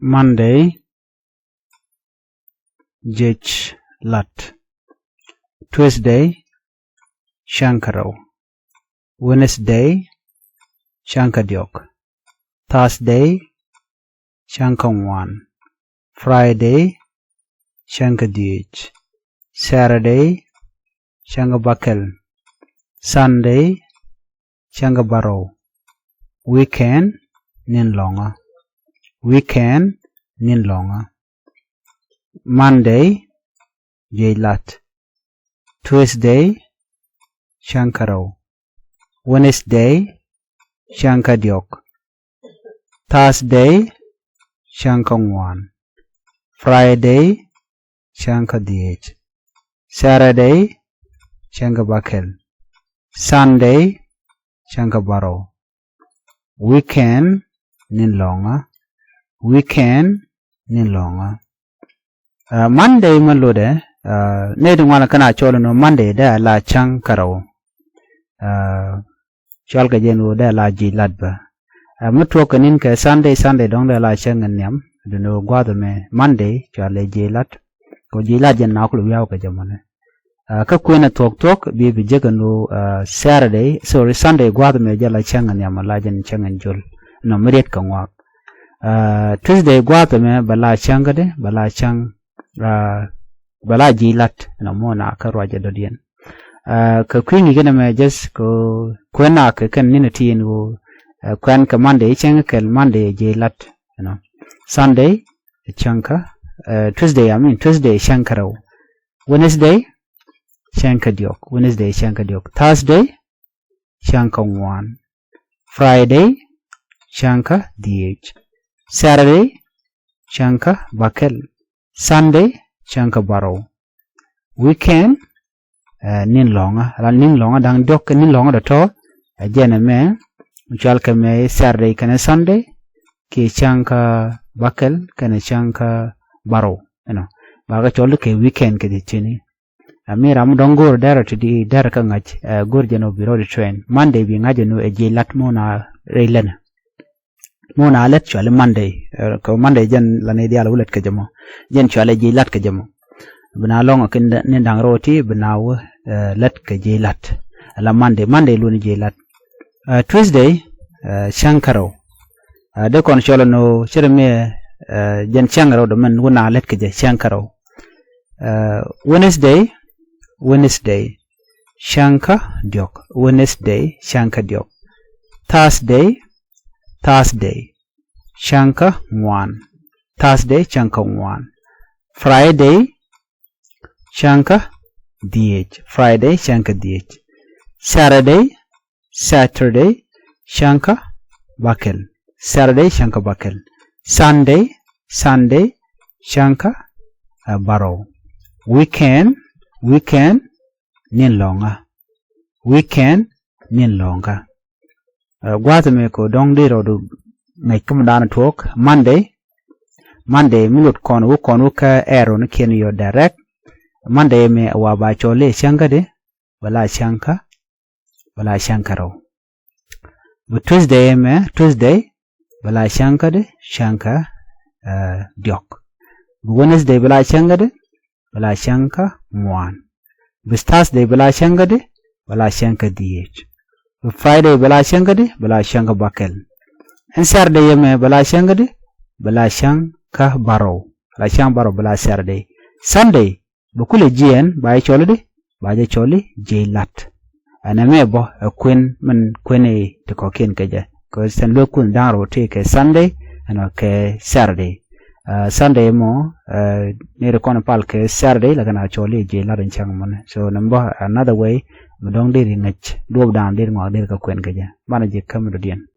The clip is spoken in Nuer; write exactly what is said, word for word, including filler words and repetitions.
Monday, jiec lat. Tuesday, cäŋ kärɛw. Wednesday, cäŋ kä diɔk. Thursday, cäŋ kä ŋuan. Friday, cäŋ kä dhiec. Saturday, cäŋ kä bäkɛl. Sunday, cäŋ kä bärɔw. Weekend, ni̱n lɔ̱ŋä. Weekend, ni̱n lɔ̱ŋä. Monday, jiec lat. Tuesday, cäŋ kärɛw. Wednesday, cäŋ kä diɔk. Thursday, cäŋ kä ŋuan. Friday, cäŋ kä dhiec. Saturday, cäŋ kä bäkɛl. Sunday, cäŋ kä bärɔw. Weekend, ni̱n lɔ̱ŋä. Weekend, ni̱n lɔ̱ŋä. Monday mi lotdɛ, nɛy ti ŋuan kɛn a cɔl ni ɣöö Monday dee a la cäŋ kärɛw. Cɔalkɛ jɛ ni ɣöö dee a la jiec lat bä. Mi tuɔɔk kɛ ni̱n kɛ Sunday, Sunday dɔ̱ŋ dee a la cäŋ in nhiam. Duŋ ɣöö gua̱a̱th ɛmɛ Monday cɔalɛ jiec lat. Kɛ ɣöö jiec lat jɛn na kulɛ wi̱i̱ kɛ jɛ mɔnɛ. Kä kuënɛ thuɔ̱k thuɔ̱k bi bi jek ɛn ɣöö Saturday, sorry, Sunday gua̱a̱th ɛmɛ jɛ la cäŋ in nhiam, la jɛn cäŋ in jol. Nɔ mi riet kɛ ŋɔak. Tuesday gua̱a̱th ɛmɛ bɛ la cäŋ kädɛ, bɛ la cäŋ, bɛ la jiec lat. Nɔ mɔ na kä ruacɛ dɔ̱diɛn. Kɛ kui̱ ŋi̱i̱c kɛn ɛmɛ just kɛ kuɛn na kɛ kɛn ni̱n ɛ ti ɛn ɣöö kuɛn kɛ Monday cäŋ kɛl, Monday jiec lat. Sunday cäŋ kä, Tuesday, I mean, Tuesday cäŋ kärɛw. Wednesday, cäŋ kä diɔk. Wednesday, cäŋ kä diɔk. Thursday, cäŋ kä ŋuan. Friday, cäŋ kä dhiec. Saturday, cäŋ kä bäkɛl. Sunday, cäŋ kä bärɔw. Weekend, ni̱n lɔ̱ŋä, la ni̱n lɔ̱ŋä da̱ŋ diɔk kɛ ni̱n lɔ̱ŋä dɔ̱tɔ̱. Ɛ jɛn ɛmɛ cɔalkɛ mɛ Saturday kɛnɛ Sunday, kiɛ cäŋ kä bäkɛl kɛnɛ cäŋ kä bärɔw. Ɛnɔ bakɛ cɔl kɛ weekend kɛ ti ti̱ni. Ɛ mi ram dɔ̱ŋ go̱o̱r dɛrɛ ti di dɛrɛ kä ŋa̱c, go̱o̱r jɛn ɔ bi rɔɔd train. Monday bi ŋa̱c ɛn ɣöö ɛ jiec lat mi wun a rɛy lɛnɛ. Mi wun a lät cɔali Monday. Kɛ Monday jɛn la ni diaal wä lät kɛ jɛ mɔ. Jɛn cɔali jiec lat kɛ jɛ mɔ. Bi na lɔŋ kä ni̱n da̱ŋ rɛw ti bi na wä lät kɛ jiec lat. Ala Monday, Monday luni jiec lat. Tuesday, cäŋ kärɛw. Dee kɔn cɔl ɛn ɣöö cɛ rɛ mi jɛn cäŋ rɛw dɔ mɛn wä na lät kɛ jɛ cäŋ kärɛw. Wednesday, Wednesday, cäŋ kä diɔk. Wednesday, cäŋ kä diɔk. Thursday, Thursday, cäŋ kä ŋuan. Thursday, cäŋ kä ŋuan. Friday, cäŋ kä dhiec. Friday, cäŋ kä dhiec. Saturday, Saturday, cäŋ kä bäkɛl. Saturday, cäŋ kä bäkɛl. Sunday, Sunday, cäŋ kä bärɔw. Weekend, weekend, ni̱n lɔ̱ŋä. Weekend, ni̱n lɔ̱ŋä. Gua̱a̱th ɛmɛ kɛ dɔ̱ŋ di rɔɔdu ŋäc kä mi da̱a̱n tuɔɔk. Monday, Monday mi lot kɔn wä kɔn wä kä ɛɛr rɔɔni kiɛn yɔ direct. Monday ɛmɛ wa ba cɔl i̱ cäŋ kädi, bɛ la cäŋ kä, bɛ la cäŋ kärɛw. Bi Tuesday ɛmɛ, Tuesday, bɛ la cäŋ kädi, cäŋ kä diɔk. Bi Wednesday bɛ la cäŋ kädi, bɛ la cäŋ kä ŋuan. Bi Thursday bɛ la cäŋ kädi, bɛ la cäŋ kä dhiec. Bi Friday bɛ la cäŋ kädi, bɛ la cäŋ kä bäkɛl. Ɛn Saturday ɛmɛ bɛ la cäŋ kädi, bɛ la cäŋ kä bärɔw. Bɛ la cäŋ bärɔw bɛ la Saturday. Sunday bɛ kulɛ jiɛɛn ba jɛ cɔl i̱di, ba jɛ cɔl i̱ jiec lat. Ɛn ɛmɛ bä ɛ kuën min kuën i̱ ti kɔ̱kiɛn kɛ jɛ. Kɛ sɛn luek kun da̱ŋ rɛw ti kɛ Sunday ɛn ɔ kɛ Saturday. Sunday mɔ ni ri kɔn pal kɛ Saturday la kɛn a cɔl i̱ jiec lat in cäŋ mɔni. So nɛmɛ bä another way mi dɔ̱ŋ deri ŋäc duɔp da̱a̱n deri ŋɔak deri kɛ kuën kɛ jɛ. Banɛ ji̱ käm mi dɔ̱diɛn.